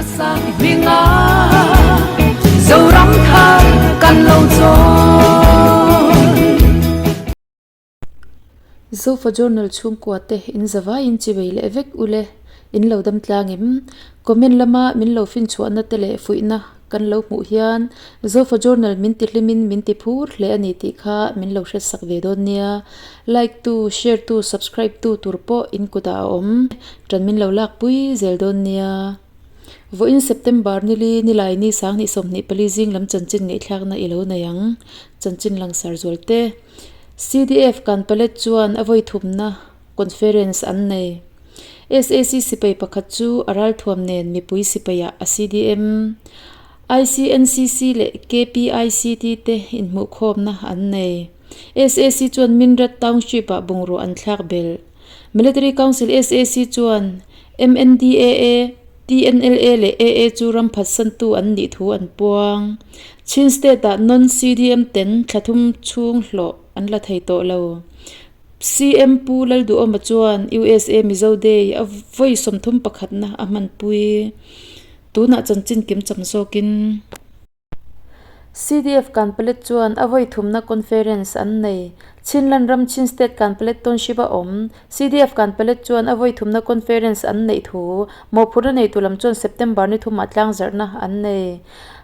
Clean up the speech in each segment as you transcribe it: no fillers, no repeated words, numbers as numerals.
Sang hminga Zoram thar kan lo chawn. Zofa Journal chhungkua te in zavaiin chivei leh vek ule in lo dam tlang em? Comment lama min lo finchhuahna te leh fuihna kan lo hmuh hian Zofa Journal min ti hlimin min ti phur hle a ni tih kha min lo hretsak ve dawn nia. Like tu, share tu, subscribe tu tur pawh in kutah a awm. Tan min lo lakpui zel dawn nia. Vawiin September nili nilai ni sanghnih 24 zing lam chanchin ngaihthlakna i lo nei ang. Chanchin langsar zual te. CDF Kanpalet chuan a vawi thumna conference an nei. SAC sipai pakhat chu a ralthuam nen mipui sipaiah a CDM, ICNCC leh KPICT te inhmuhkhawmna an nei. SAC chuan Minrat Township-ah bungrua an thlak belh. Military Council SAC chuan MNDAA, TNLA leh AA chu ram phatsantu an nih thu an puang. Chin State-ah non-CDM ten thla thum chhung hlawh an la thei tawh lo. CM Pu Lalduhawma chuan USA Mizo Day a vawi 31 na a hmanpui. Tunah chanchin kim cham zawkin. CDF Kanpalet chuan a vawi thumna conference an nei. Chinland ram Chin State Kanpalet Township a awm. CDF Kanpalet chuan a vawi thumna conference an neih thu mawhphurhna neitu lam chuan September ni thumah tlangzarhna an nei.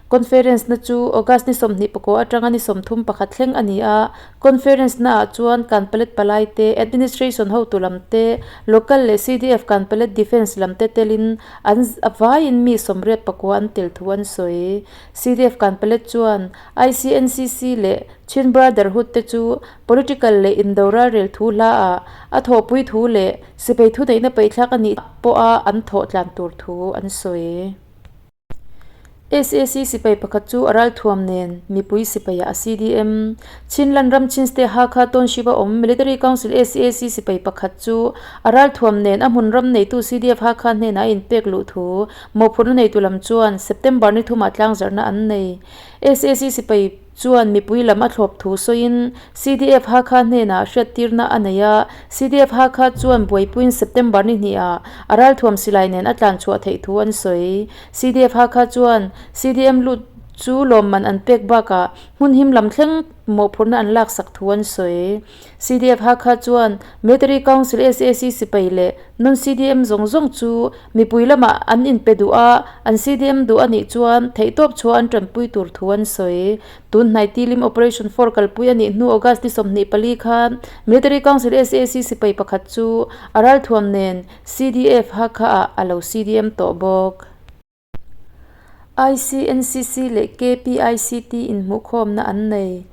Conference na chu August ni 24 atanga ni 31 thleng a ni a. Conference naah chuan Kanpalet palai te, Administration hotu lam te, Local leh CDF Kanpalet Defence lam te telin an vaiin mi 84 an tel thu an sawi. CDF Kanpalet chuan ICNCC leh Chin Brotherhood te chu political leh indo ralrel thu hla ah a thawhpui thu leh sipai thuneihna paihthlak a nih pawha an thawh tlan tur thu an sawi. SAC sipai pakhat chu a ralthuam nen mipui sipaiah a CDM. Chinland ram Chin State Hakha Township a awm Military Council SAC sipai pakhat chu a ralthuam nen a hmun ram neitu CDF Hakha hnenah a inpek luh thu mawhphurhna neitu lam chuan September ni thumah tlangzarhna an nei. SAC sipai chuan mipui lam a thlawp thu sawiin CDF Hakha hnenah hriattirna a nei a, CDF Hakha chuan buaipuiin September ni hnihah a ralthuam silai nen a tlan chhuah theih thu an sawi. CDF Hakha chuan CDM lut chu lawmman an pek bakah hmun him lam thleng mawhphurhna an laksak thu an sawi. CDF Hakha chuan Military Council SAC sipai leh non-CDM zawng zawng chu mipui lamah an inpe duh a, an CDM duh a nih chuan theihtawp chhuah an tanpui tur thu an sawi. Tun hnai Tilim Operation 4 kalpui a nih hnu August ni 24 khan Military Council SAC sipai pakhat chu a ralthuam nen CDF Hakha-ah a lo CDM tawh bawk. ICNCC leh KPICT inhmuhkhawmna an nei.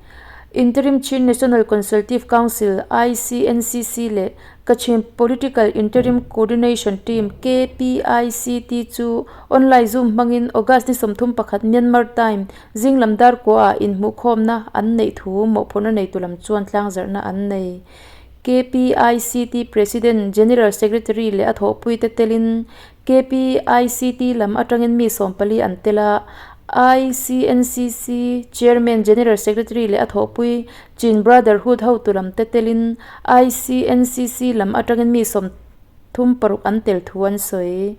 Interim Chin National Consultative Council, ICNCC, leh Kachin Political Interim Coordination Team, KPICT, chu online Zoom hmangin August ni 31 Myanmar Time zinglam dar kuaah inhmuhkhawmna an neih thu mawhphurhna neitu lam chuan tlangzarhna an nei. KPICT President, General Secretary leh a thawhpuite telin KPICT lam atangin mi 14 an tel a, ICNCC Chairman, General Secretary leh a thawhpui Chin Brotherhood hotu lam te telin ICNCC lam atangin mi 36 an tel thu an sawi.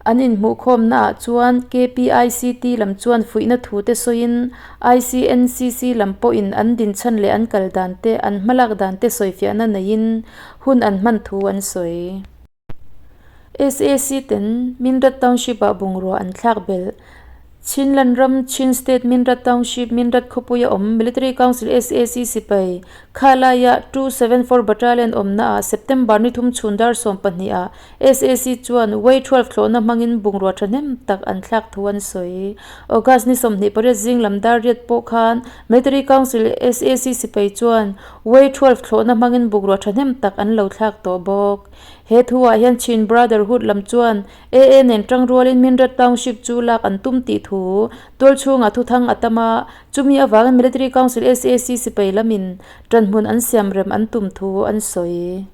An inhmuhkhawmnaah chuan KPICT lam chuan fuihna thu te sawiin ICNCC lam pawhin an dinchhan leh an kal dan te, an hmalak dan te sawifiahna neiin hun an hman thu an sawi. SAC ten Minrat Township-ah bungrua an thlak belh. Chinland ram Chin State Minrat Township, Minrat khawpuia awm Military Council SAC sipai Khalaia 274 Battalion awmnaah September ni thum chhun dar 12 ah SAC chuan Way 12 thlawhna hmangin bungrua thahnem tak an thlak thu an sawi. August ni 28 zing lam dar riat pawh khan Military Council SAC sipai chuan Way 12 thlawhna hmangin bungrua thahnem tak an lo thlak tawh bawk. He thuah hian Chin Brotherhood lam chuan AA nen tang rualin Minrat Township chu lak an tum tih thu tual chhungah thuthang a tam a, chumi avangin Military Council SAC sipai lamin tanhmun an siam rem an tum thu an sawi.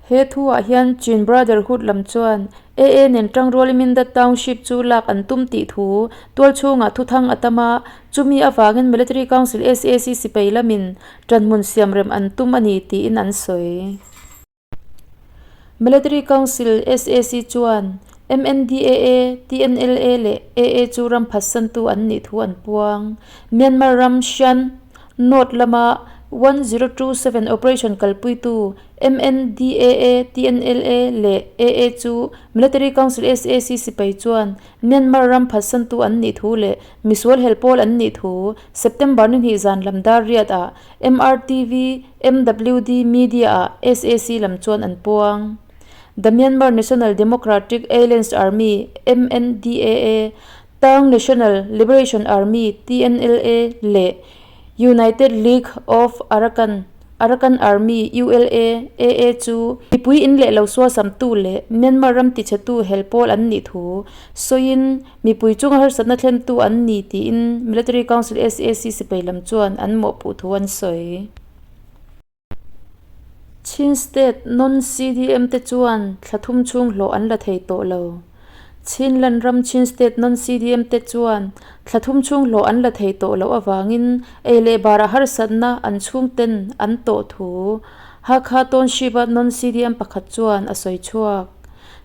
He thuah hian Chin Brotherhood lam chuan AA nen tang rualin Mindat Township chu lak an tum tih thu tual chhungah thuthang a tam a, chumi avangin Military Council SAC sipai lamin Ṭanhmun siamrem an tum a ni tiin an sawi. Military Council, SAC, chuan MNDAA, TNLA leh AA chu ram phatsantu an nih thu an puang. Myanmar ram Shan North lama 1027 operation kalpuitu MNDAA, TNLA leh AA chu Military Council sac sipai chuan Myanmar ram phatsantu an nih thu leh misual hel pawl an nih thu September ni hnih zan lam dar riat ah MRTV, MWD Media ah sac lam chuan an puang. The Myanmar National Democratic Alliance Army, MNDAA, Ta'ang National Liberation Army, TNLA, leh United League of Arakan, Arakan Army, ULA, AA, chu mipui in leh lo suasamtu leh Myanmar ram tichhetu hel pawl an nih thu sawiin mipui chunga harsatna thlentu an ni tiin Military Council sac sipai lam chuan an mawhpuh thu an sawi. Chin State Non-CDM te chuan thla thum chhung hlawh an la thei tawh lo. Chinland ram Chin State Non-CDM te chuan thla thum chhung hlawh an la thei tawh loh avangin ei leh barah harsatna an chhungten an tawh thu Hakha Township-a Non-CDM pakhat chuan a sawi chhuak.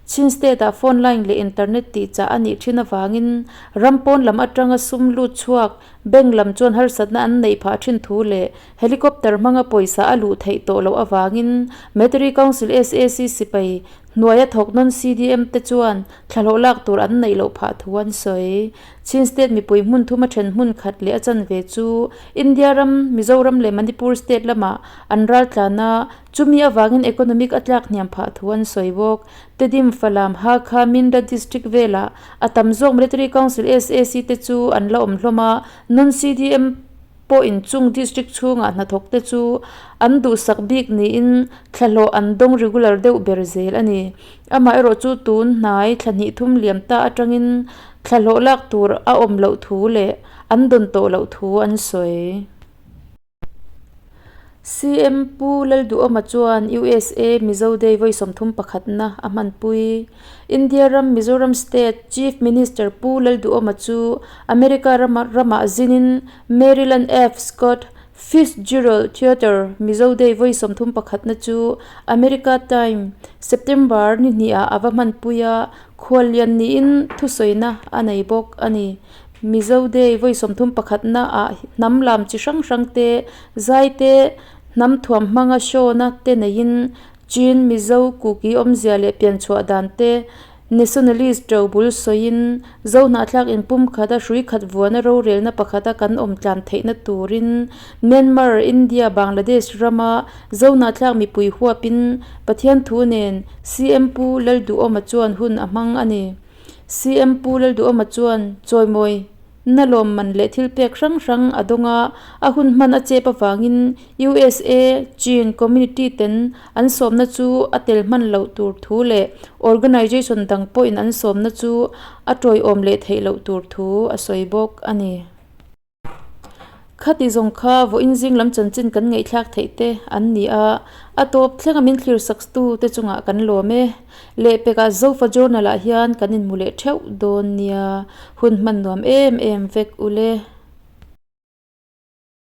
Chin State-ah phone line leh internet tihchah a nih thin avangin ram pawn lam atanga sum lut chhuak Bank lam chuan harsatna an neih phah thin thu leh helicopter hmanga pawisa a luh theih tawh loh avangin Military Council sac sipai hnuaia thawk nawn CDM te chuan thlahlawh lak tur an neih loh phah thu an sawi. Chin State mipui hmun thuma then hmun khat leh a chanve chu India ram, Mizoram leh Manipur State lamah an raltlan a, chumi avangin economic a tlak hniam phah thu an sawi bawk. Tedim, Falam, Hakha, Minda District velah a tam zawk Military Council sac te chu an la awm hlawm a, non-CDM pawhin chung district chhungah hnathawk te chu an duhsak bik niin thlahlawh an dawng regular deuh ber zel a ni. Amaherawh chu tun hnai thla hnih thum liam ta atangin thlahlawh lak tur a awm loh thu leh an dawn tawh loh thu an sawi. CM Pu Lalduhawma chuan USA Mizo Day vawi 31 na a hmanpui. India ram Mizoram State Chief Minister Pu Lalduhawma chu America rama ramah zinin Maryland F. Scott Fitzgerald Theatre Mizo Day vawi 31 na chu America Time September ni hnihah a va hmanpui a, khuallian niin thusawina a nei bawk a ni. Mizo Day vawi 31 na ah hnam lam chi hrang hrang te, zai te, hnam thuam hmanga show na te neiin Chin, Mizo, Kuki awmzia leh pianchhuah dan te, Nationalist to bul sawiin Zo hnahthlak inpum khata hrui khat vuana rorelna pakhata kan awm tlan theihna turin Myanmar, India, Bangladesh rama Zo hnahthlak mipui huapin Pathian thu nen CM Pu Lalduhawma chuan hun a hmang a ni. CM Pu Lalduhawma chuan chawimawi na lawmman leh thil pek hrang hrang a dawng a, a hun hman a chep avangin USA Chin community ten an sawmna chu a tel hman loh tur thu leh organization dang pawhin an sawmna chu a tawiawm leh theih loh tur thu a sawi bawk a ni. Khati zawng kha vawiin zing lam chanchin kan ngaihthlak theih te an ni a, a tawp thlenga min thlir saktu te chungah kan lawm e. Lehpekah Zofa Journal ah hian kan inhmu leh theuh dawn nia, hun hman nuam em em vek ule.